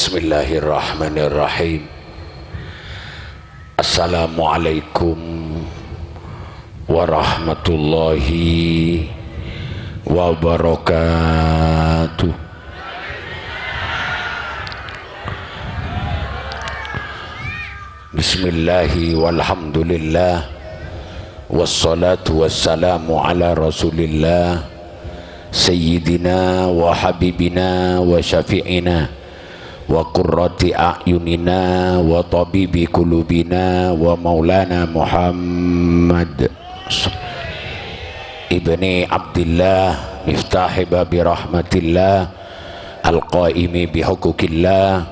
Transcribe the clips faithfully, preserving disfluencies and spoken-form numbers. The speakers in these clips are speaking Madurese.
Bismillahirrahmanirrahim. Assalamualaikum warahmatullahi wabarakatuh. Bismillahi walhamdulillah. Wassalatu wassalamu ala Rasulillah, Sayyidina wa Habibina wa Syafi'ina wa Qurrati A'yunina wa Tabibi Qulubina wa Maulana Muhammad ibni Abdillah, miftahi babi rahmatillah, al-qaimi bihuquqillah,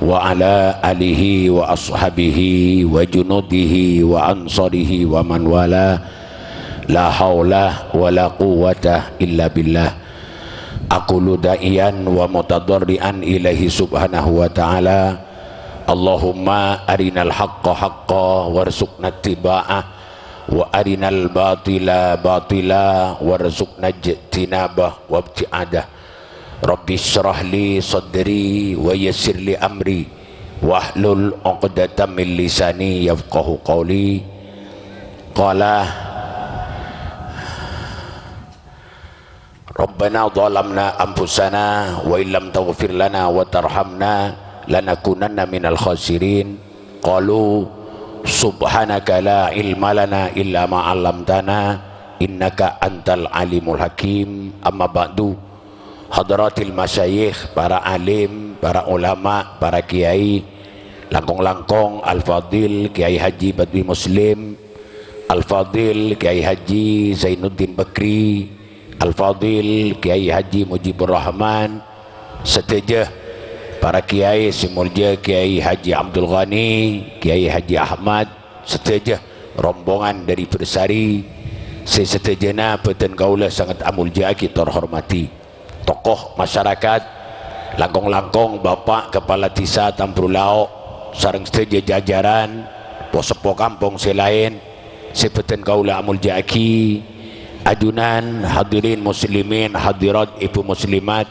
wa ala alihi wa ashabihi wa junudihi wa ansarihi wa man wala. La haula wa la quwwata illa billah. Aqulu da'iyan wa mutadarrian ilaihi subhanahu wa ta'ala. Allahumma arinal haqqa haqqa warzuqna ittiba'ah, wa arinal batila batila warzuqna ijtinabah wabti'adah. Rabbi syrah li sadri wa yassir li amri, wahlul uqdatam min lisani yafqahu qawli. Qala, Rabbana zalamna anfusana wa illam taghfir lana wa tarhamna lanakunanna minal khasirin. Qalu, subhanaka la ilma lana illa ma 'allamtana, innaka antal alimul hakim. Amma ba'du. Hadratil masyayikh, para alim, para ulama, para kiai, langkong-langkong Al-Fadil Kiai Haji Badwi Muslim, Al-Fadil Kiai Haji Zainuddin Bakri, Al-Fadil Kiai Haji Mujibur Rahman, sadhâjâ para kiai sè molja Kiai Haji Abdul Ghani, Kiai Haji Ahmad, sadhâjâ rombongan dhâri Bersari, sè sadhâjâna bhâdhân kaulâ sanget amolja'aghi tor hormadhi. Tokoh masyarakat, langkong-langkong Bapak Kepala Desa Tambrulao', sareng sadhâjâ jajaran, po-seppo kampong sè laèn, sè bhâdhân kaulâ amolja'aghi, ajunan hadirin muslimin, hadirat ibu muslimat,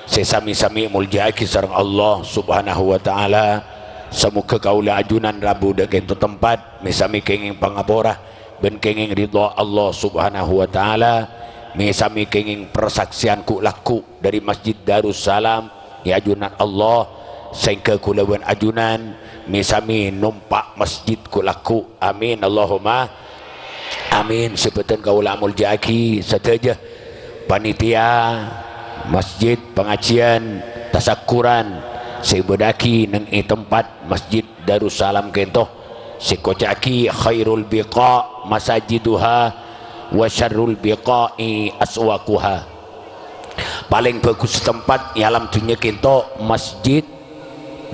sè sami-sami èmolja'aghi sareng Allah Subhanahu wa Ta'ala. Samoghâ kaulâ ajunan rabu dhâ' ka'dinto tempat, mè-, sami kèngèng pangapora bân kèngèng ridha Allah Subhanahu wa Ta'ala, mè-, sami kèngèng parsaksèyan ghu'-lagghu' dhâri Masjid Darussalam, è ajunan Allah, saèngghâ kaulâ bân ajunan mè-, sami nompa' masjid ghu'-lagghu'. Amin, Allahumma amin. Sè bhâdhân kaulâ amolja'aghi sadhâjâ panitia masjid pangajiyân tasakkuran sè èbâdâ'aghi neng è tempat Masjid Darussalam ka'dinto, sè èkoca'aghi, "Khairul biqa' masajiduha, wa syarrul biqa'i aswaquha." Palèng bhâghus tempat è alam dhunnya ka'dinto masjid,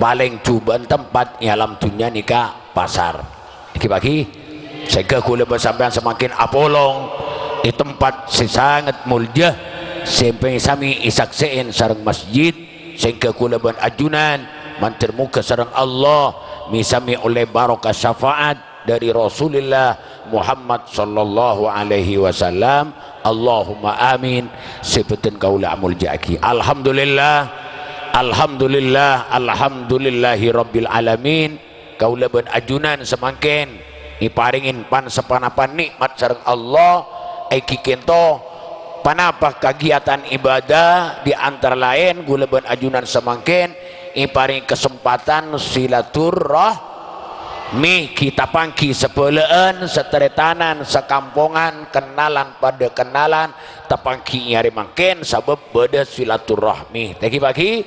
palèng jhubâ'ân tempat è alam dhunnya nèka pasar. Ghi-bâghi, saèngghâ kaulâ bân sampèyan samangkèn apolong è tempat sè sanget molja, sè mè-, sami èsaksè'è sareng masjid, saèngghâ kaulâ bân ajunan mandhâr moghâ sareng Allah mè-, sami ollè barokah syafaat dhâri Rasulillah Muhammad sallallahu alaihi wasallam. Allahumma amin. Sè bhâdhân kaulâ amolja'aghi. Alhamdulillah. Alhamdulillah. Alhamdulillahi rabbil alamin. Kaulâ bân ajunan samangkèn èparèngè pan-saponapan nè'mat sareng Allah, èngghi ka'dinto ponapa kagiyatan ibadah, di antara laèn kaulâ bân ajunan samangkèn èparèngè kasempadhân silaturrahmi, ghi' tapangghi sabhâlâ'ân, sataretanan, sakampongan, kennalan padâ kennalan, tapangghi è arè mangkèn sabâb bâdâ silaturrahmi. Tè ghi-bâghi,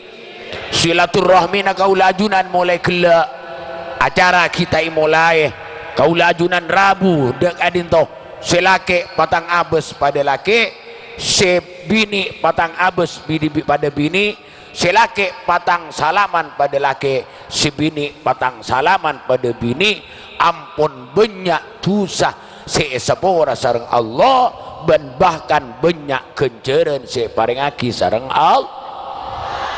silaturrahmina kaulâ ajunan molaè ghellâ'. Acara ghi' ta' èmolaè. Kaulâ ajunan rabu dhâ' ka'dinto. Sè lakè' patang abâs padâ lakè', sè binè' patang abâs bini-, bi-, padâ binè', sè lakè' patang salaman padâ lakè', sè binè' patang salaman padâ binè', ampon bânnya' dhusa sè èsapora sareng Allah, bân bahkan bânnya' ghânjhârân sè èparèngaghi sareng Allah.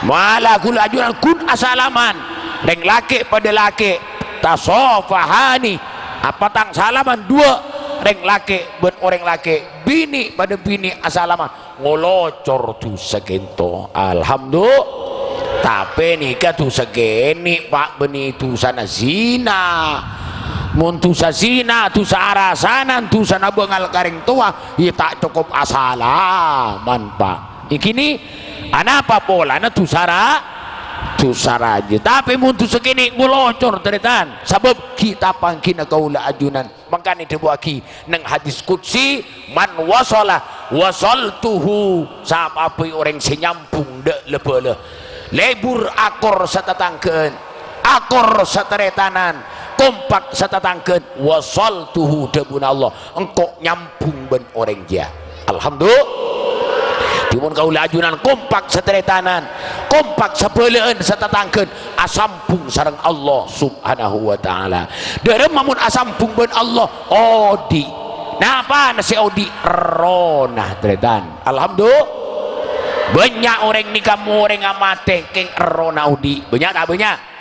Mala kaulâ ajunan ghun asalaman, rèng lakè' padâ lakè', tasafahani, apatang salaman dhuwâ', rèng lakè' bân orèng lakè', binè' padâ binè' asalaman, ngolocor dhusa ka'dinto. Alhamdu-, Tapè nèka dhusa kènè', Pa', bânnè dhusana zina. Mon dhusa zina, dhusa arasanan, dhusana bângal ka rèng towa, iyâ ta' cokop asalaman, Pa'. Iki nè, anapa polana dhusa ra-, dhusa rajâ. Tapè mon dhusa kènè' ngolocor, tarètan. Sabâb ghi' tapanggina kaulâ ajunan. Mangkana èdhâbuwaghi neng hadis qudsi, "Man wasala wasaltuhu," sapa bhâi orèng sè nyambhung dâ' la-bâlâ. Lebur akor satatangghâ'ân, akor sataretanan, kompak satatangghâ'ân, "wasaltuhu," dhâbuna Allah, "engko' nyambhung bân orèng jiyâ." Alhamdulillah. Dhimon kaulâ ajunan kompak sataretanan, kompak sabhâlâ'ân satatangghâ'ân, asambhung sareng Allah Subhanahu wa Ta'ala. Dhâremma mon asambhung bân Allah, odi'. Napana sè odi'? Errohna, tarètan. Alhamdulillah. Bânnya' orèng nèka morènga matè, kèng errohna odi'. Bânnya' ta' bânnya'?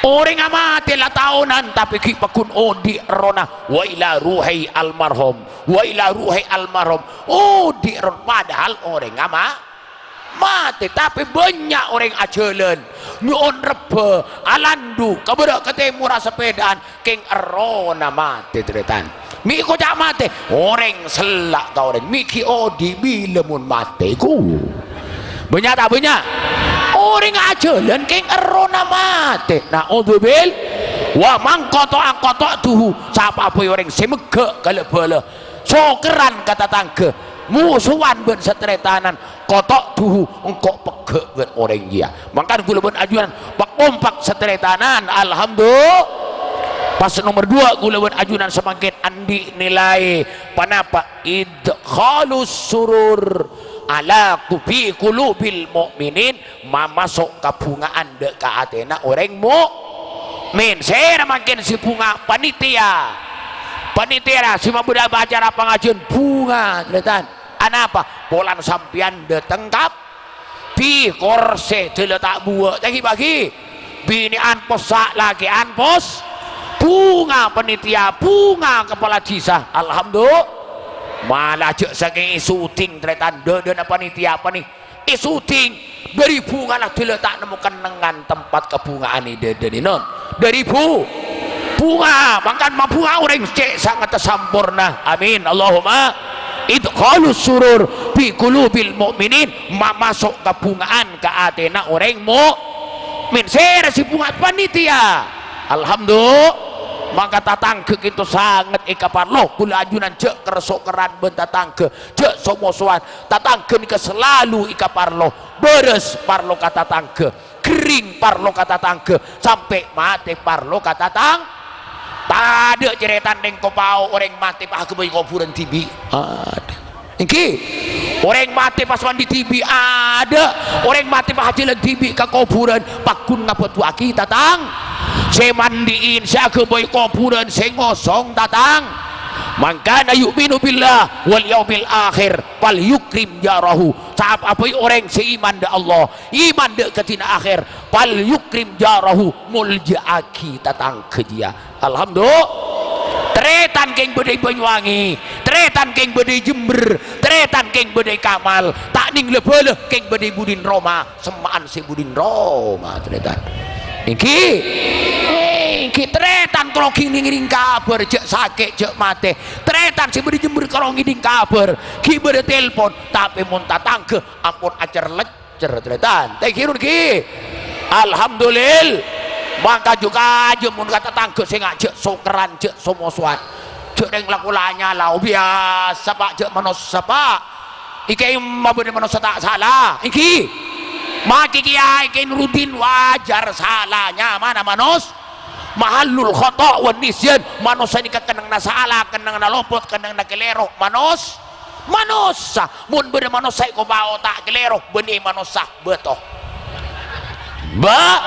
Orèngnga matè la taonan, tapè ghi' paggun odi' errohna. Wa ila ruhi almarhum. Wa ila ruhi almarhum. Odi' erroh-, padahal orèngnga ma-, matè. Tapè bânnya' orèng ajhâlân, nyo'on rebbhâ, alandu, ka bârâ' ka tèmorra sapèdaan, kèng errohna matè, tarètan. Mè' koca' matè, orèng sella' ka orèng. Mè' ghi' odi' bilâ mon matè, ghu. Bânnya' ta' bânnya'? Orèng ajhâlân kèng errohna matè. Na'udzubil-, "Wa man qata'a qata'tuhu." Sapa bhâi orèng sè megghâ' ka la-bâlâ, sokerran ka tatangghâ, mosowan bân sataretanan, "qata'tuhu," engko' pegghâ' bân orèng jiyâ. Mangkana kaulâ bân ajunan pakompak sataretanan. Alhamdulillah. Pas nomer duwâ', kaulâ bân ajunan samangkèn andi' nilai. Ponapa? Idkhalus surur ala kubi qulubil mu'minin, mamaso' kabhungaan dâ' ka atèna orèng mu'min. Sèra mangkèn sè bhunga? Panitia. Panitia sè mabâdâ acara pangajiân bhunga, tarètan. Anapa? Polana sampèyan dâteng kap-, bi korsè dâla ta' buwâ', ta' ghi' bâgi. Binè'an possa', lakè'an pos-, bhunga panitia, bhunga kapala dhisa. Alhamdulillah. Mala jhâ' sakèng èsuding, tarètan, dâdâna panitia panè èsuding. Bâri' bhunga la dâla ta' nemmo kennengngan tempat kabhunga'an è dâdâna, non. Dâri bhu-, bhunga, mangkana mabhunga orèng cè' sanget samporna. Amin. Allahumma idkhalus surur fi qulubil mu'minin, mamaso' kabhunga'an ka atèna orèng mu'min. Sèra sè bhunga? Panitia. Alhamdulillah. Mangka tatangghâ kènto sanget èkaparlo. Kaulâ ajunan jhâ' kerso-kerran bân tatangghâ, jhâ' so-mosowan. Tatangghâ nèka salalu èkaparlo. Bârâs parlo ka tatangghâ. Ghering parlo ka tatangghâ, sampè' matè parlo ka tatang-, tadâ' carètana rèng kopao orèng matè pas aghâbây kobhurân dhibi'. Adâ'. Èngghi. Orèng matè pas mandi dhibi', adâ'. Orèng matè pas ajhâlân dhibi' ka kobhurân, paggun ngabâdhuwâghi tatang-, sè mandi'in, sè aghâbây kobhurân, sè ngosong tatang-, mangkana yu'minu billah wal yaumil akhir, fal yukrim jarahu. Sapa bhâi orèng sè iman dâ' Allah, iman dâ' ka dina akhèr, fal yukrim jarahu, molja'aghi tatangghâ jiyâ. Alhamdulillah. Tarètan kèng bâdâ è Banyuwangi, tarètan kèng bâdâ è Jember, tarètan kèng bâdâ è Kamal, ta' nèng la-bâlâ kèng bâdâ è budina roma, semma'an sè budina roma, tarètan. Èngghi, èngghi, tarètan karo ghi' ngèding kabhâr, jhâ' sakè', jhâ' matè. Tarètan sè bâdâ è Jember karo ngèding kabhâr, ghi' bâdâ telpon, tapè mon tatangghâ ampon acerlek cer, tarètan. Ta' èngghi, non, èngghi. Alhamdulillah. Mangka jhu-, kajhu mon ka tatangghâ sè ngajhâk sokerran, jhâ' so-mosowan. Jhâ' rèng lako la nyala, oh, biyasa, Pa', jhâ' manossa, Pa'. Èkè mabâdâ manossa ta' sala, èngghi. Makè Kèyaè Kèyaè Nuruddin wajar sala, nyamana manos-, mahallul khata' wan nisyan. Manossa nèka kennengnganna sala, kennengnganna lopot, kennengnganna kalèro. Manos-, Manossa, mon bâdâ manossa èkopao ta' kalèro, bânnè manossa bâto. Ba-,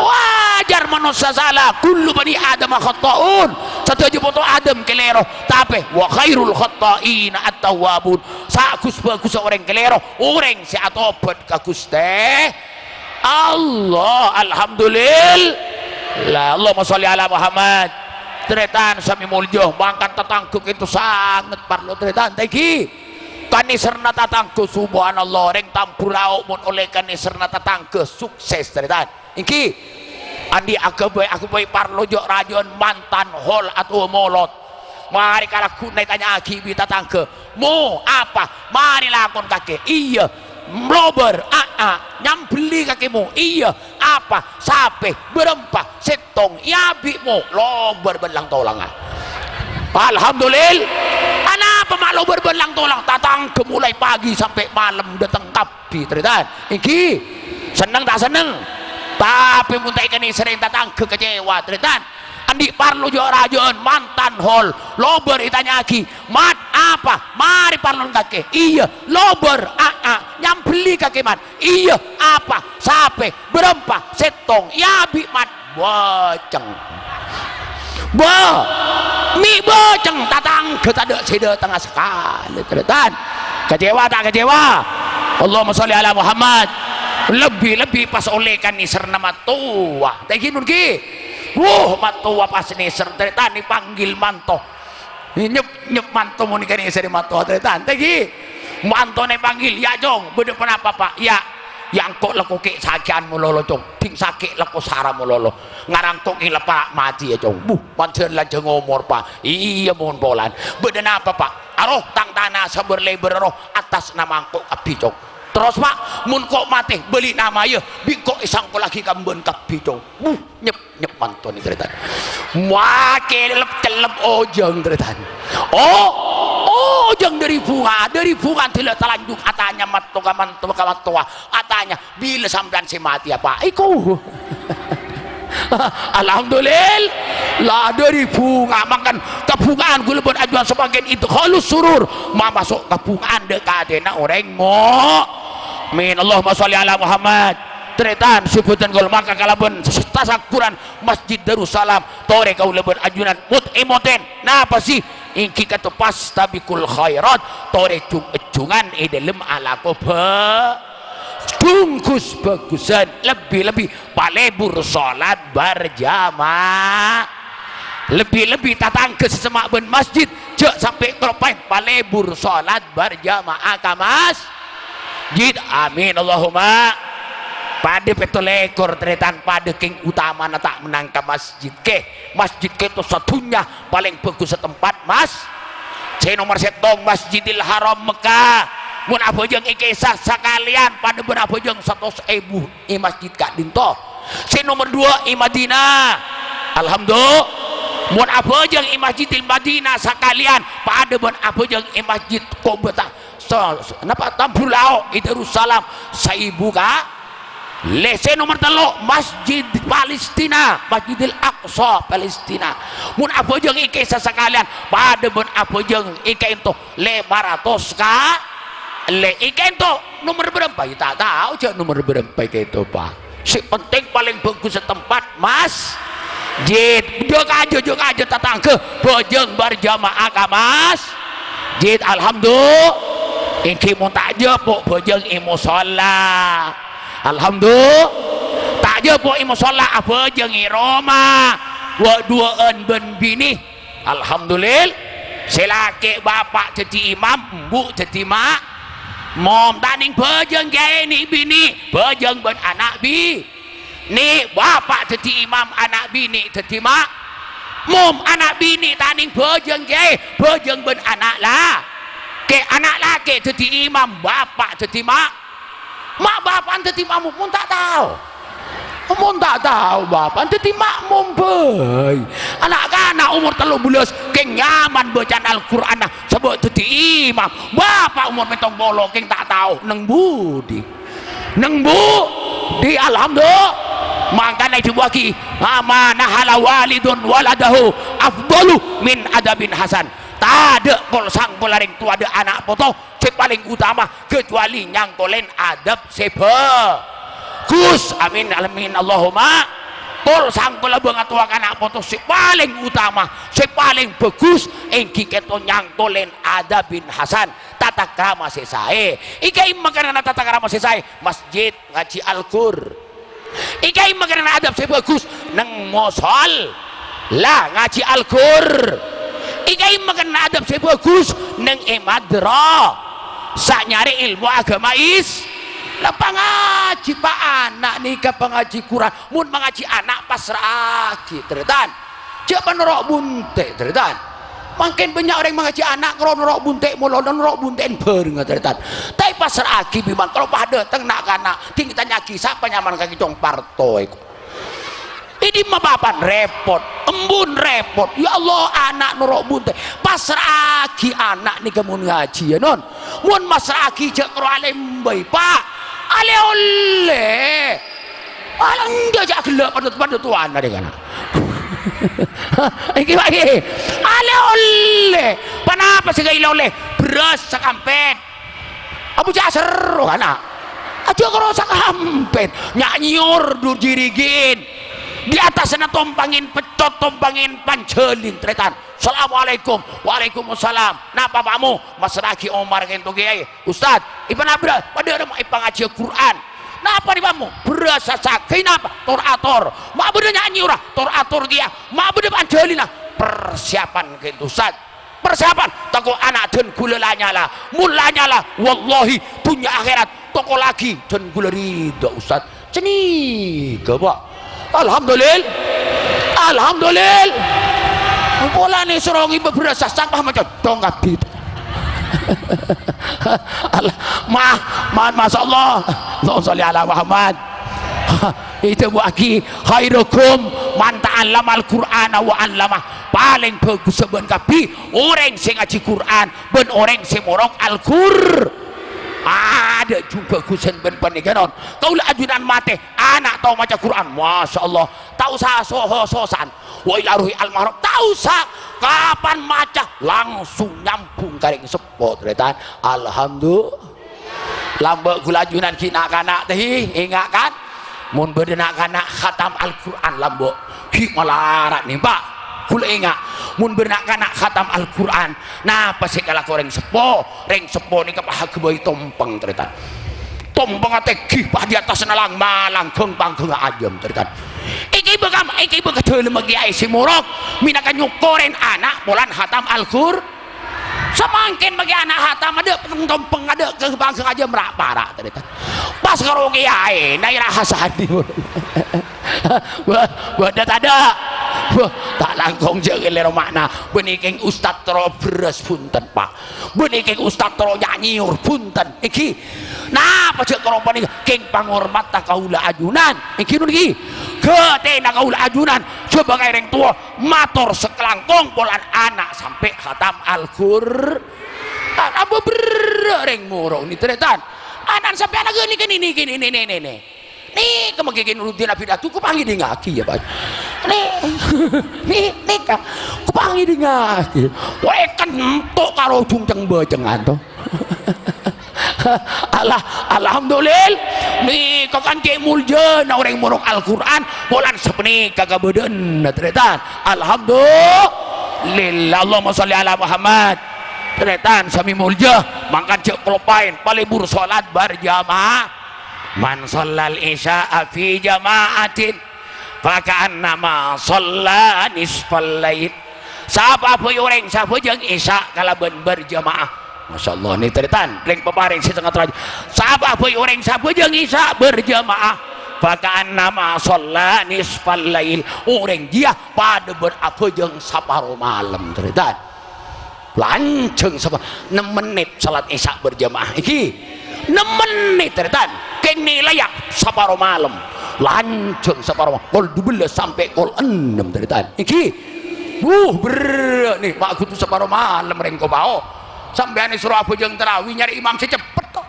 wajar manossa sala, kullu bani Adama khata'un. Sadhâjâ poto Adam kalèro, tapè wa khairul khata'ina at-tawwabun. Saghus-bhâghussa orèng kalèro, orèng sè atobhât ka Ghustè Allah, alhamdulillah. Allahumma sholli ala Muhammad. Tarètan sami molja, mangkat tatangghâ kènto sanget parlo tarètan, ta' èngghi. Kanèserra tatangghâ, subhanallah, orèng Tambulaok mon ollè kanèserra tatangghâ sukses, tarètan. Èngghi. Andi' aghâbây-aghâbây parlo jâ'-rajâ'ân mantan hol atowa molot. Marè kalagghu'na ètanya'aghi bi' tatangghâ, "Mo, apa? Marè lakon kakè." "Iyâ." "Lobâr?" "A'a." "Nyambelli kakè, Mo?" "Iyâ." "Apa?" "Sapè." "Bârâmpa?" "Sèttong." "Èyabi', Mo." Lobâr bân lang-tolangnga. Alhamdulillah. Anapa ma' lobâr bân lang-tolang? Tatangghâ molaè pagi sampè' malem dâteng kabbhi, tarètan. Èngghi. Senneng ta' senneng? Tapè mon ta' èkanèserrè tatangghâ kecewa, tarètan. Andi' parlo jâ'-rajâ'ân mantan hol. Lobâr ètanya'aghi, "Mat, apa? Marè parlona kakè?" "Iyâ." "Lobâr?" "A'a." "Nyambelli kakè, Mat?" "Iyâ." "Apa?" "Sapè." "Bârâmpa?" "Sèttong." "Èyabi', Mat." Bâceng. Bâ-, mè' bâceng, tatangghâ tadâ' sè dâtengnga sakalè, tarètan. Kecewa ta' kecewa? Allahumma sholli ala Muhammad. Lebbi-lebbi pas ollè kanèserra mattowa. Ta' èngghi, mon èngghi? Wuh, mattowa pas nèser, tarètan, èpanggil manto. Nyep-nyep manto mon èkanèserrè mattowa, tarètan. Ta' èngghi? Mantona èpanggil, "Yâ', Cong, bâdâ ponapa, Pa'?" "Yâ', yâ' engko' la ko kè' sakè'an malolo, Cong. Ding sakè' la ko sara malolo. Ngarang ko kè' la para' matè, yâ', Cong." "Buh, panjhân lanjhâng omor, Pa'." "Iyâ, mon polana." "Bâdâ napa, Pa'?" "Aro, tang tana sabâr lèbâr aro, attas nama engko' kabbhi, Cong. Terros, Pa', mon ko' matè, bâli' nama, yâ, bi' ko' èsangkollaghi kambân kabbhi, Cong." Buh, nyep-nyep mantona, tarètan. Makè lep-cellep ojhâng, tarètan. Oh, ojhâng dâri bhunga, dâri bhunga dâlla talanjhuk atanya matto ka manto-, ka mattowa. Atanya, "Bilâ sampèyan sè matèya, Pa'?" Èko. Alhamdulillah, dâri bhunga. Mangkana kabhungaan kaulâ bân ajunan samangkèn idkhalus surur, mamaso' kabhungaan dâ' ka atèna orèng mo-, Amin. Allahumma sholli ala Muhammad. Tarètan, sè bhâdhân kaulâ, maka kalabân tasakkuran Masjid Darussalam, torè kaulâ bân ajunan mot-èmotèn. Napa sè? Èngghi ka'dinto fastabiqul khairat, torè jung-ejjungan è dâlem alako bhâ-, jung ghus-bhâghusân, lebbi-lebbi palebur sholat berjamaah. Lebbi-lebbi tatangghâ sè cemma' bân masjid, jhâ' sampè' kaloppaè palebur sholat berjamaah ka masjid. Amin, Allahumma. Padâ pètto lèkor, tarètan, padâ kèng utamana ta' mennang ka masjid. Kè, masjid ka'dinto sadhunnya palèng bhâghus satempat, Mas. Sè nomer sèttong, Masjidil Haram Mekkah. Mon abhâjâng èkèsa sakalèyan, padâ bân abhâjâng satos èbu è masjid ka'dinto. Sè nomer duwâ' è Madinah. Alhamdulillah. Mon abhâjâng è Masjidil Madinah sakalèyan, padâ bân abhâjâng è Masjid Quba. Sa-, napa, Tambulaok è Darussalam, saèbu ka-, lè. Sè nomer tello', Masjid Palestina, Masjidil Aqsa Palestina. Mon abhâjâng èkèsa sakalèyan, padâ bân abhâjâng è ka'dinto lèma ratos ka-, lè. È ka'dinto nomer bârâmpa? Yâ, ta' tao, jhâ' nomer bârâmpa è ka'dinto, Pa'. Sè penting palèng bhâghus satempat masjid. Jhâ' kajâ, jhâ' kajâ tatangghâ, bhâjâng berjamaah ka masjid. Alhamdulillah. Èngghi mon ta' jhâ' po' bhâjâng è mosolla. Alhamdulillah. Ta' jhâ' po' è mosolla, abhâjâng è roma. Wâ'-duwâ'ân bân binè. Alhamdulillah. Sè lakè' bapa' dhâddhi imam, embu' dhâddhi ma-, mom. Ta' nèng bhâjâng kèyaè nè'-binè', bhâjâng bân ana' bi-, nè'. Bapa' dhâddhi imam, ana' binè' dhâddhi ma-, mom. Ana' binè' ta' nèng bhâjâng kèyaè, bhâjâng bân ana' la-, kè, ana' lakè' dhâddhi imam, bapa' dhâddhi ma-, Ma' bapa'na dhâddhi ma'mum, mon ta' tao. Mon ta' tao bapa'na dhâddhi ma'mum bhâi. Na'-kana' omor tello bellâs kèng nyaman bâcana Al-Qur'anna, sabâ' dhâddhi imam. Bapa' omor pèttong polo kèng ta' tao neng budi. Neng budi, alhamdulillah. Mangkana èdhâbuwâghi, "Ma nahala walidun waladahu afdalu min adabin hasan." Tadâ' kol-sangkolla rèng towa dâ' ana' poto sè palèng utama, kecuali nyangkolèn adab sè bhâghus. Amin, amin, Allahumma. Kol-sangkolla bângatowa ka ana' poto sè palèng utama, sè palèng bhâghus, èngghi kèto nyangkolèn adabin hasan, tata krama sè saè. Ènggi makanan tata krama sè saè, masjid, ngajhi Al-Qur-, Ènggi makanan adab sè bhâghus neng mosolla ngajhi Al-Qur-, ènggi makanan adab sè bhâghus neng è madra-, Sanyarè èlmo aghâma Is-, la pangajhi, Pa', ana' nèka pangajhi Qur'an. Mon mangajhi ana', pasra'aghi, tarètan. Jhâ' panoro' bunte', tarètan. Mangkèn bânnya' orèng mangajhi ana', karo noro' bunte', molo noro' bunte'en bhârengnga, tarètan. Tapè pasra'aghi, bimman, kalo pas dâteng na'-kana', ding tanya'aghi, "Sapa nyamana kakè Cong Parto èko?" È dimma papan repot, embun repot. Ya Allah, ana' noro' bunte'. Pasra'aghi ana' nèka mon ngajhi, ya, non. Mon masra'aghi jhâ' karo alèmbây, Pa'. Alè-ollè. Ala enjâ' jhâ' ghellâ' padâ-padâ towana dâ' kana'. Èngghi, Pa', èngghi. Alè-ollè. Ponapa sè ghâ' èlè-ollè? Bherrâs sakampèn. Abu jhâ' serro kana'. Ajhâ' karo sakampèn. Nya'-nyèyor dur-jhirighin. Di attasna tompangèn peccot, tompangèn panjhâlin, tarètan. "Assalamualaikum." "Waalaikumsalam." "Napa, Pa', mo?" "Masra'aghi Omar kento, Kèyaè." "Ustad, èpanabra?" "Padâ rèmma èpangajhiyâ Qur'an." "Napa rè, Pa', mo?" "Bherrâs sasak." "Kèya napa?" "Tor-ator." "Ma' bâdâ nya'-nyèyorra?" "Tor-ator kèya." "Ma' bâdâ panjhâlinna?" "Persiapan kento, Ustad." "Persiapan?" "Tako' ana' dân ghulâ la nyala. Mon la nyala, wallahi, dhunnya akhèrat tokollaghi dân ghulâ rida, Ustad." Cenèka, Pa'. Alhamdulil-, Alhamdulil-, polana soro ngibâ bherrâs sasak, Pa', macodong kabbhi. Al-, ma-, ma-, masyaallah. Allahumma sholli ala Muhammad. Èdhâbuwâghi, "Khairukum man ta'allamal Qur'ana wa 'allamah." Palèng bhâghussa bân kabbhi orèng sè ngajhi Qur'an bân orèng sè morok Al-Qur-, adâ' jung bhâghusan bân panèka, non. Kaulâ ajunan matè, ana' tao maca Qur'an, masyaallah. Ta' osa so-, so-, sosan. Wa ila ruhi almarhum, ta' osa. Kapan maca, langsung nyambung ka rèng seppo, tarètan. Alhamdulillah. Lambâ' ghulâ ajunan ghi' na'-kana' tè, enga' kan? Mon bâdâ na'-kana' khatam Al-Qur'an lambâ', ghi' malarat nèmpa'. Ghulâ enga', mon bâdâ na'-kana' khatam Al-Qur'an, napa sè èkalako rèng seppo? Rèng seppo nèka pas aghâbây tompang, tarètan. Tompangnga tèngghi, pas di attasna lang-malang, ghâng-pangghângnga ajâm, tarètan. Ènggi bâ kam-, ènggi bâ ka dâlemma kèyaè sè morok, mènangka nyokorè ana' polana khatam Al-Qur-, Samangkèn maghi ana' hatam, adâ' pèteng tompeng, adâ' ka-, pangghâng ajâm ra'-para', tarètan. Pas karo kèyaèna èrahasanè. Wah, bâdâ tadâ'? Wah, ta' langkong jhâ' kèlèro ma'na. Bânnè kèng ustad terro bherrâs, bhunten, Pa'. Bânnè kèng ustad terro nya'-nyèyor, bhunten. Ènggi. Napa jhâ' karo panèka? Kèng pangormadhâ kaulâ ajunan. Ènggi, non, ènggi. Ghâtèna kaulâ ajunan. Jhâ' bâ' ka rèng towa. Mator sakalangkong polana ana' sampè' khatam Al-Qur-, ana' bâbherrâ' rèng morok nè, tarètan. Ana' sampèyan ghânèka nè, nè, nè, nè. Nèka mangkèn Nuruddin Abi Datu, ko' pangèdingngaghi, ya, Pak. Nè-, nè-, nèka, ko' pangèdingngaghi. Wah, èkento' karo jhung ceng-bâcengan, to. Allah, alhamdulillah. Nèka kan cè' moljâna orèng morok Al-Qur'an, polana sapanèka kabâdâ'ânna, tarètan. Alhamdulillah. Allahumma sholli ala Muhammad. Tarètan, samè moljâ, mangkana jhâ' kaloppaè, palebur sholat berjamaah. Man shallal isya'a fi jama'atin, faka'annama shalla nisfal lail. Sapa bhâi orèng sè abhâjâng Isya kalabân berjamaah. Masya Allah, nè tarètan, rèng paparèng sè sangat rajâ. Sapa bhâi orèng sè abhâjâng Isya berjamaah, faka'annama shalla nisfal lail. Orèng jiyâ padâ bân abhâjâng saparo malem, tarètan. Lanjhâng sapa? Nem mennit salat Isya berjamaah. Ènggi. Nem mennit, tarètan. Kèng nilaiya saparo malem. Lanjhâng saparo ma-, kol dubellâs sampè' kol ennem, tarètan. Ènggi. Wuh, berrâ' nè, ma' kodhu saparo malem rèng ko' pao. Sampèyan èsoro abhâjâng tarawih nyarè imam sè ceppet, to.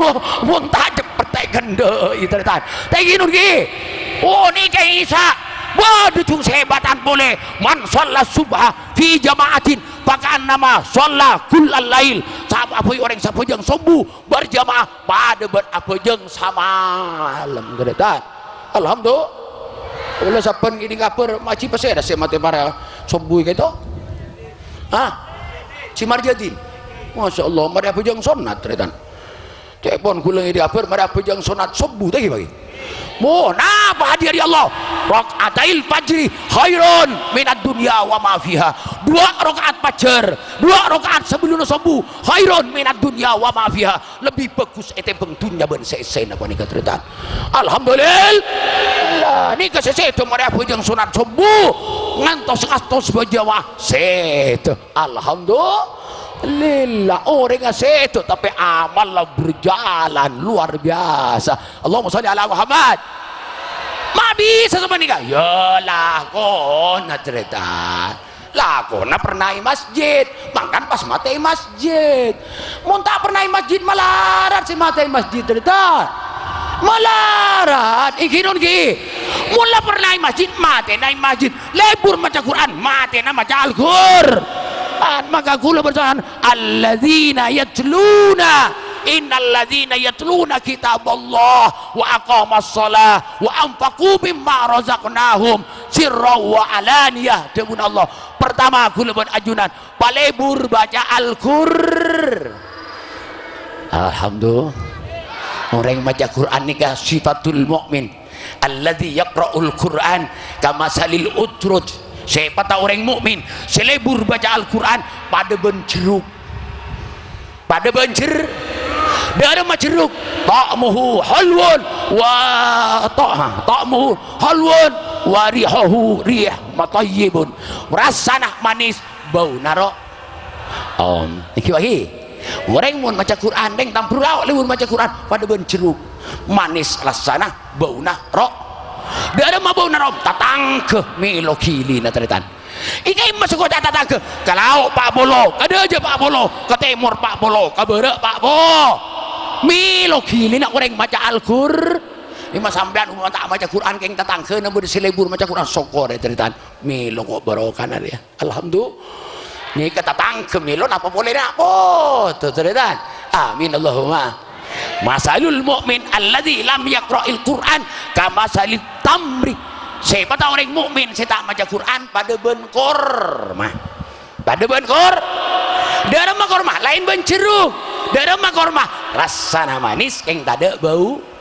Wah, mon ta' ceppet ta' èkendhâ'i, tarètan. Ta' ènggi, non, ènggi. Oh, nèka Isya. Bâdâ jhung sèbatan polè. Man shalla subha fi jama'atin, faka'annama shalla kullal lail. Sapa bhâi orèng sè abhâjâng sobbhu berjamaah, padâ bân abhâjâng samalem, tarètan. Alhamdulillah. Kaulâ sabbhân ngèdhing kabhâr, Haji Pasèra sè matè para sobbhu kèto. Hah? Haji Marjadin. Masya Allah, marè abhâjâng sonnat, tarètan. Ca'èpon kaulâ ngèdhing kabhâr, marè abhâjâng sonnat sobbhu, ta' ènggi, Pak? Mo, napa hadiah dhâri Allah? Rak'atail fajri khairun minad dunya wa ma fiha. Dua rakaat fajar, dua rakaat sebelum subuh, khairun minad dunya wa ma fiha. Lebih bagus ètèmbhâng dhunnya bân sè èssèna panèka, tarètan. Alhamdulillah. Nèka sè sèdhâ marè abhâjâng sunat subuh ngantos ngastos bâjâwâ sèdhâ. Alhamdulillah, orèngnga sèdhâ, tapè amalla berjalan luar biasa. Allahumma sholli ala Muhammad. Ma' bisa sapanèka? Ya, lakona, tarètan. Lakona pernah è masjid, mangkana pas matè è masjid. Mon ta' pernah è masjid, malarat sè matè è masjid, tarètan. Malarat, èngghi non, èngghi. Mon la pernah è masjid, matèna è masjid. Lebur maca Qur'an, matèna maca Al-Qur'an. Maka kaulâ berdoa, "Alladzina yatluna, innalladzina yatluna kitaballah wa aqamas shalah wa anfaqu mimma razaqnahum sirran wa alaniyah." Dhâbuna Allah, pertama, kaulâ bân ajunan palebur baca Al-Qur-, Alhamdulillah. Orèng maca Qur'an nèka sifatul mu'min. Alladzi yaqra'ul Qur'an kamasalil utrud. Sèpatta orèng mukmin sè lebur baca Al-Qur'an padâ bân jeruk. Padâ bân jer-, dhâremma jeruk. Ta'muhu hulwun wa ta-, ta'muhu hulwun wa rihuhu rih mathayyibun. Rassana manis, bâuna ro-, Om, èngghi, wâhi. Orèng mon maca Qur'an, rèng tambhuru lao' lebur maca Qur'an, padâ bân jeruk. Manis rassana, bâuna ro-, dhâremma bâuna ro-, tatangghâ mèlo ghilina, tarètan. Ènggi emma sè koca' tatangghâ, ka lao' pa' polo, ka dâjâ pa' polo, ka tèmor pa' polo, ka bârâ' pa' po-, mèlo ghilina orèng maca Al-Qur-, Èma sampèyan mon ta' maca Qur'an, kèng tatangghâna bâdâ sè lebur maca Qur'an, sokkorè, tarètan. Mèlo ko' barokana rèya. Alhamdulillah. Nèka tatangghâ mèlo napa polè ra' poto, tarètan. Amin Allahumma. Masalul mu'min alladzi lam yaqra'il Qur'an kamasalit tamri. Sèpatta orèng mukmin sè ta' maca Qur'an padâ bân korma. Padâ bân kor-, dhâremma korma, laèn bân jeruk. Dhâremma korma, rassana manis, kèng tadâ' bâu.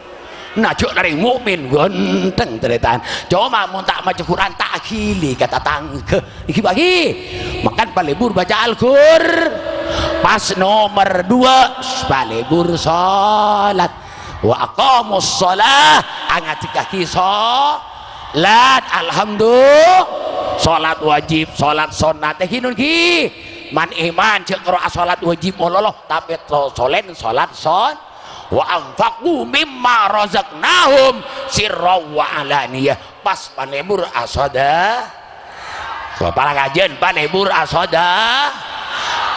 Najjhâ' la rèng mukmin ghânteng, tarètan. Coma mon ta' maca Qur'an, ta' aghili ka tatangghâ. Èngghi, bâgi. Mangkana palebur baca Al-Qur-, pas nomer dua, palebur salat. Wa aqamus shalah, angadhekkaghi salat. Alhamdulillah. Salat wajib, salat sunat. Èngghi, non, èngghi. Man-, iman, jhâ' karo asalat wajib mololo, tapè to-, solèn salat son-, Wa anfaqu mimma razaqnahum sirran wa alaniyah. Pas palebur asoda-, Ko, para kajian, palebur asoda-,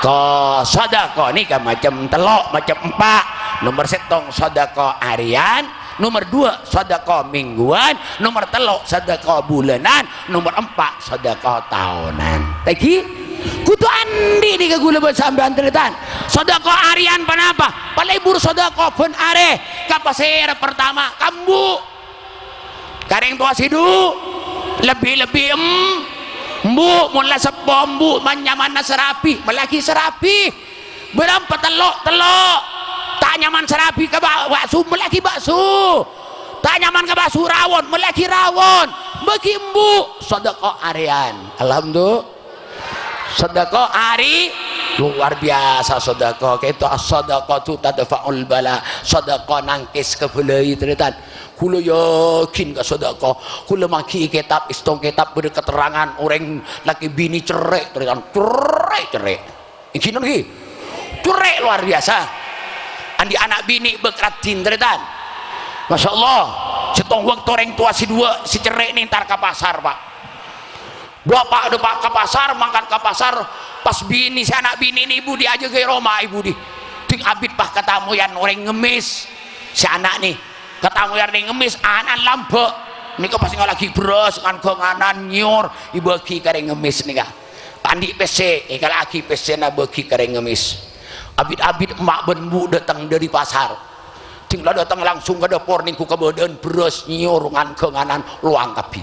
ko. Sodako nèka macem tello', macem empa'. Nomer sèttong sodako arèyan, nomer dua sodako mingguan, nomer tello' sodako bulanan, nomer empa' sodako taonan. Tèngghi, kodhu andi' nèka kaulâ bân sampèyan, tarètan. Sodako arèyan ponapa? Palebur sodako bân arè. Ka pasèra? Pertama, ka embu'. Ka rèng towa sè dhu, lebbi-lebbi em-, embu', mon la seppo embu', man-, nyamanna sarabi, mellèaghi sarabi. Bârâmpa? Tello', tello'. Ta' nyaman sarabi ka ba-, bakso, mellèaghi bakso. Ta' nyaman ka bakso, rawon, mellèaghi rawon. Bâgi embu', sodako arèyan. Alhamdulillah. Sodako arè-, luar biasa sodako. Kèto as-sodaqatu tadfa'ul bala. Sodako nangkès kabâlâi, tarètan. Kaulâ yakin ka sodako. Kaulâ mangghi'i kètab, èstong kètab bâdâ keterangan orèng lakè binè cerrè', tarètan. Cerrè', cerrè'. Èngghi, non, èngghi. Cerrè' luar biasa. Andi' ana' binè bâk raddhin, tarètan. Masya Allah. Sèttong bâkto rèng towa sè duwâ' sè cerrè' nèntar ka pasar, Pak. Bapa' dâpa' ka pasar, mangkat ka pasar, pas binè sè ana' binè nè, "Ibu, dhi ajâgâ è roma, Ibu, dhi." Ding abit pas katamoyan orèng ngemmès sè ana' nè. Katamoyan orèng ngemmès, ana'na lambâ'. Nèka pas ngola'aghi bherrâs, ngan-ghânganan, nyèyor, èbâgi ka rèng ngemmès nèka. Andi' pèssè, èkala'aghi pèssèna bâgi ka rèng ngemmès. Abit-abit emma' bân embu' dâteng dâri pasar. Ding la dâteng langsung ka dâpor, nèngghu kabâdâ'ân bherrâs, nyèyor, ngan-ghânganan, lowang kabbhi.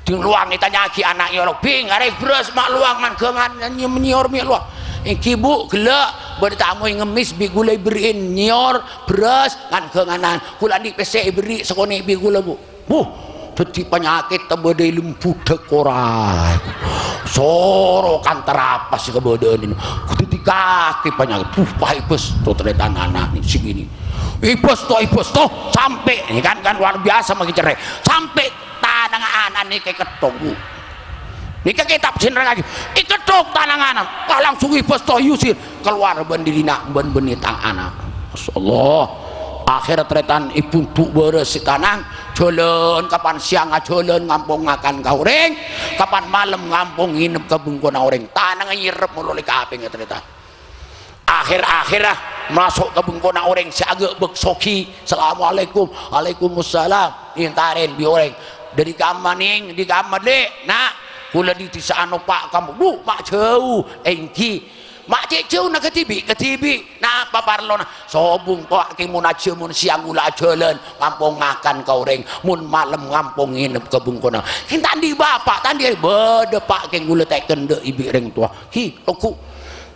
Ding lowang ètanya'aghi ana' nyèyor, "Bing, arè bherrâs ma' lowang ngan-ghângan nyè-, nyèyor mè' lowang?" "Èngghi, Bu, ghellâ'." Bâdâ tamoy ngemmès bi' ghulâ èberri'in nyor, bherrâs, ngan-ghânganan. Ghulâ andi' pèssè èberri' sakonè' bi' ghulâ, Bu. Wuh, dhâddhi panyakèt tabâdâ è lem budhâk ora. Soro kantara apa sè kabâdâ'ân ini. Dhâddhi kakè panyakèt. Wuh, pas èbâs to tarètan ana' nè, sè binè. Èbâs to, èbâs to, sampè'. Ini kan, kan luar biasa mangkè cerrè. Sampè' tanangnga ana' nèka èketthok, Bu. Nèka kètab sè nerrangngaghi. Èketthok tanangnga ana'. Wah, langsung èbâs to, èusir. Kalowar bân dhinna' bân bânnè tang ana'. Masyaallah. Akhèr tarètan èbundhu' bârâs sè tanang. Jhâlân kapan sèyang ajhâlân ngampong ngakan ka orèng. Kapan malem ngampong ngènep ka bengkona orèng. Tanangnga nyerrep malolo kapèng tarètan. Akhèr-akhèr, ah, maso' ka bengkona orèng sè aghâbây soghi. "Assalamualaikum." "Waalaikumsalam." Èntarèn bi' orèng. "Dâri kamma, Nèng?" "Dâri kamma, Lè'." "Na', ghulâ dâri dissa' ano, Pa', kamma." "Bu, ma' jhâu." "Èngghi." "Ma' cè' jhâuna kadhibi'?" "Kadhibi'." "Napa parlona?" "Sobung, Pa', kè mon ajhâ mon sèyang ghulâ ajhâlân, ngampong ngakan ka orèng, mon malem ngampong ngènep ka bengkona." "Kèng ta' andi' bapa', ta' andi'?" "Bâdâ, Pa', kèng ghulâ ta' èkendhâ'i bi' rèng towa." "Hi, loggu."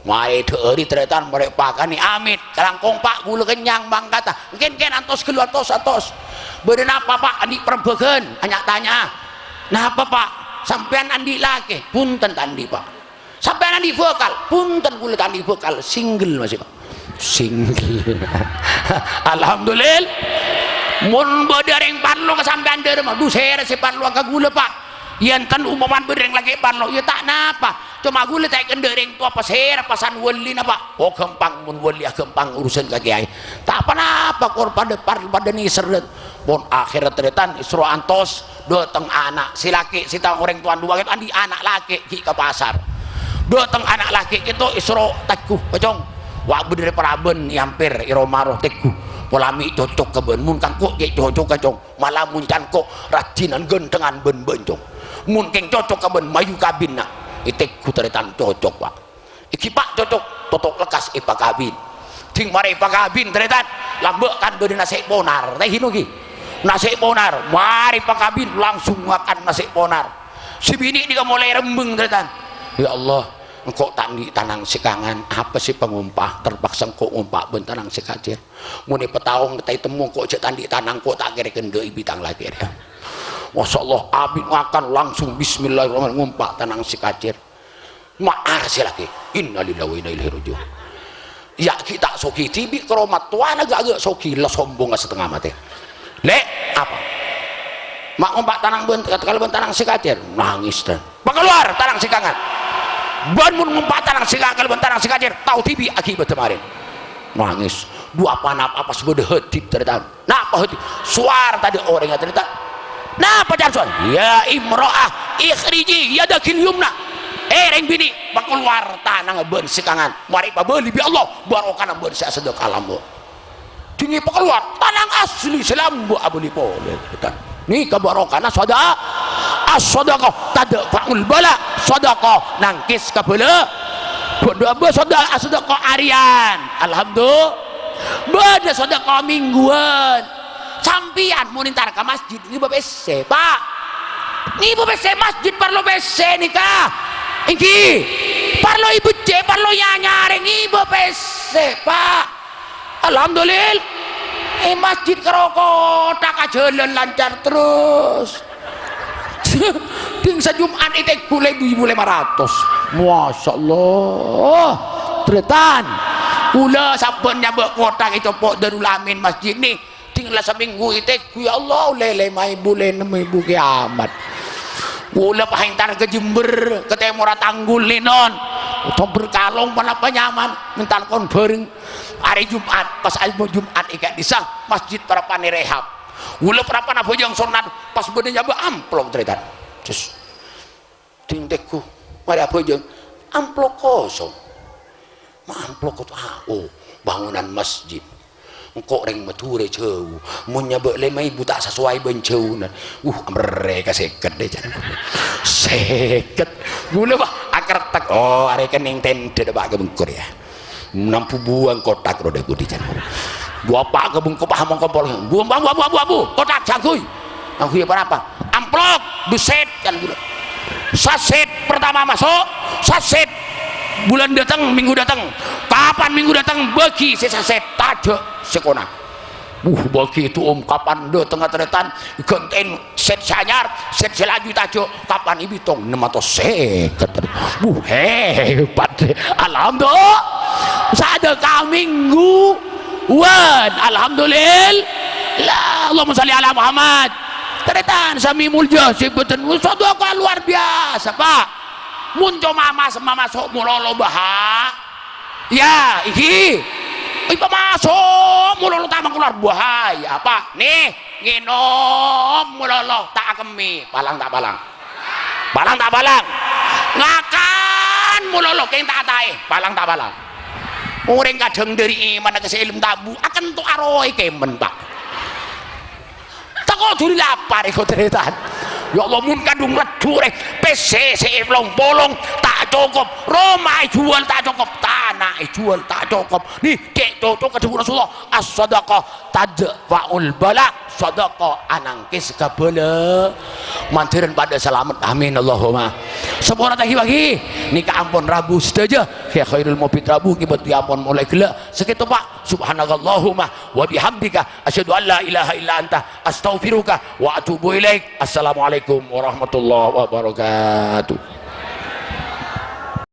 Marè dhâ'âri tarètan, marè pakanè, amit. "Kalangkong, Pa', ghulâ kennyang mangkata." "Kèng, kèng, antos ghâllu, antos, antos." "Bâdâ napa, Pa', andi' parembhâghân?" Anya-tanya. "Napa, Pa'? Sampèyan andi' lakè?" "Bhunten, ta' andi', Pa'." "Sampèyan andi' bhâkal?" "Bhunten, ghulâ ta' andi' bhâkal, single masè, Pa'." Single. Alhamdulillah. Mon bâdâ rèng parlo ka sampèyan dâremma, "Dhu, sèra sè parlowa ka ghulâ, Pa'?" "Yèn ten umpama bâdâ rèng lakè' parlo, ya ta' napa. Coma ghulâ ta' èkendhâ' rèng towa, pasèra pasan wâlina, Pa'?" "Oh, ghâmpang, mon wâli, ah, ghâmpang urusan ka kèyaè. Ta' pa-napa, kor padâ par-, padâ nèser." Pon akhèr tarètan èsoro antos, dâteng ana' sè lakè' sè tang orèng towana duwâ' andi' ana' lakè' ghi' ka pasar. Dâteng ana' lakè' kèto èsoro, "Tegghu, Kacong, wa' bâdâ rè parabân è ampèr è roma rowa, Tegghu. Pola mè' cocok ka bâ'na, mon ka engko' cè' cocok, Kacong. Mala mon ca'na engko' rajhinan ghânthengan bân bâ'na, Cong. Mon kèng cocok ka bâ'na, mayu kabin, Na'." È Tegghu tarètan cocok, Pa'. Èngghi, Pa', cocok, toto' lekkas èpakabin. Ding marè èpakabin, tarètan, lambâ' kan bâdâ nasè' ponar, ta' èngghi, no, ghi? Nasè' ponar, marè èpakabin, langsung ngakan nasè' ponar. Sè binè' nèka molaè rembheng, tarètan. "Ya Allah, engko' ta' andi' tanang sè kangan, apa sè pangompa? Terpaksa engko' ngompa' bân tanang sè kacèr. Mon èpataong ta' ètemmo, engko' jhâ' ta' andi' tanang, engko' ta' kèra èkendhâ'i bi' tang lakè' rèya." Masyaallah, abit ngakan langsung bismillahirrahmanirrahim, ngompa' tanang sè kacèr. Ma'ar sè lakè'. Innalillahi wa inna ilaihi raji'un. Ya, ghi' ta' soghi dhibi', karo mattowana ghi' aghâ' soghi, la sombongnga satengnga matè. "Lè', apa?" "Ma' ngompa' tanang bân, kalabân tanang sè kacèr." Nangès, dan, "Pakalowar tanang sè kangan. Bân mon ngompa' tanang sè kangan kalabân tanang sè kacèr, tao dhibi' aghibâdhâ marèn." Nangès. Dhu, pa-napa pas bâdâ hadip, tarètan. Napa hadip? Sowar tadâ' orèng, tarètan. Napa ca'na sowar? "Ya imra'ah, ikhriji yadakil yumna." "Eh, rèng binè', pakalowar tanangnga bân sè kangan. Marè èpabâli bi' Allah, barokana bân sè asadâkah lambâ'." Dingèn pakalowar, tanang asli sè lambâ' abâli polè, tarètan. Nèka barokana soda-, as-sadaqah tadfa'ul bala, sadaqah nangkès kabâlâ. Bâdâ abâ soda-, sadaqah arèyan. Alhamdulillah. Bâdâ sadaqah mèngguwân. Sampèyan mon entar ka masjid ngibâ pèssè, Pa'. Ngibâ pèssè, masjid parlo pèssè nèka. Èngghi. Parlo èbhecce', parlo nyanyarè ngibâ pèssè, Pa'. Alhamdulillah. È masjid karo kotak ajhâlân lancar terros. Ding sajum'at ètegghu la èbu èbu lèma ratos. Masyaallah. Tarètan. Kaulâ sabbhân nyabâ' kotak ècopo' Darul Amin masjid nè. Ding la samènggu ètegghu, ya Allah, ollè lèma èbu, ollè ennem èbu, kiamat. Kaulâ pas entar ka Jember, ka tèmorra Tanggul Linon. Jember kalong ponapa nyaman, entar kon bhâreng. Arè Jum'at, pas arè Jum'at è ka'dissa', masjid parappa'na rehab. Kaulâ parappa'na abhâjâng sonnat, pas bâdâ nyabâ' amplop, tarètan. Cus. Ding tegghu, marè abhâjâng. Amplop kosong. Ma' amplop kosong. Ah, oh, bangunan masjid. Engko' rèng Madhurâ jhâu. Mon nyabâ' lèma èbu ta' sasowai bân jhâuna. Uh, amerrè ka sèket dâ', jân. Sèket. Kaulâ, wah, akertek. Oh, arè kennèng tèndhâ dâ' Pa' Kabengko rèya. Nambu buwâng kotak roda budi, jân. Bapa' Kabengko paham kompol. Bu, bu, bu, bu, bu, bu. Kotak jhângguy. Jhângguy apa-apa? Amplop, dusèt, jân, kaulâ. Sasèt pertama masuk, sasèt Bulân dâteng, mènggu dâteng. Kapan mènggu dâteng, bâgi sè sasèt, tajâ' sè kona. Wuh, bâgi tu'um kapan dâtengnga tarètan, ghântèn sèt sè anyar, sèt sè laju tajâ', kapan èbitong, ennem atos sèket. Wuh, hebat. Alhamdulillah. Sadâkah mèngguwân. Alhamdulillah. Allahumma shalli ala Muhammad. Tarètan sami molja, sè bhâdhân sadâkah luar biasa, Pak. Mon coma mas-, mamaso' mololo baha-, ya, iki. Ipamaso' mololo ta' makolar bahaya, apa? Nih, ngènom mololo ta' akemmè. Palang ta' palang? Palang ta' palang? Ngakan mololo kèng ta' ataè. Palang ta' palang? Orèng kadhâng dâri imanna ka sè èlem tabu, akento aroè kèmèn, Pak. Tako' duli lapar, èko tarètan. Ya Allah, mon kadhung leddhu rè, pèssè sè èpolong-polong ta' cokop, roma èjhuwâl ta' cokop, tana èjhuwâl ta' cokop. Nih, cè' cocok ka dhâbuna Rasulullah, "As-sadaqah tadfa'ul bala." Sadâkah anangkès kabâlâ. Mandhârân padâ salamet. Amin, Allahumma. Sapora ta' ghi-, bâgi. Nèka ampon rabu sadhâjâ. Kè Khairul Mubin rabu, kèbât ampon molaè ghellâ'. Sakèto, Pak. Subhanakallahumma wa bihamdika, asyhadu an la ilaha illa anta, astaghfiruka wa atubu ilaik. Assalamualaikum warahmatullahi wabarakatuh.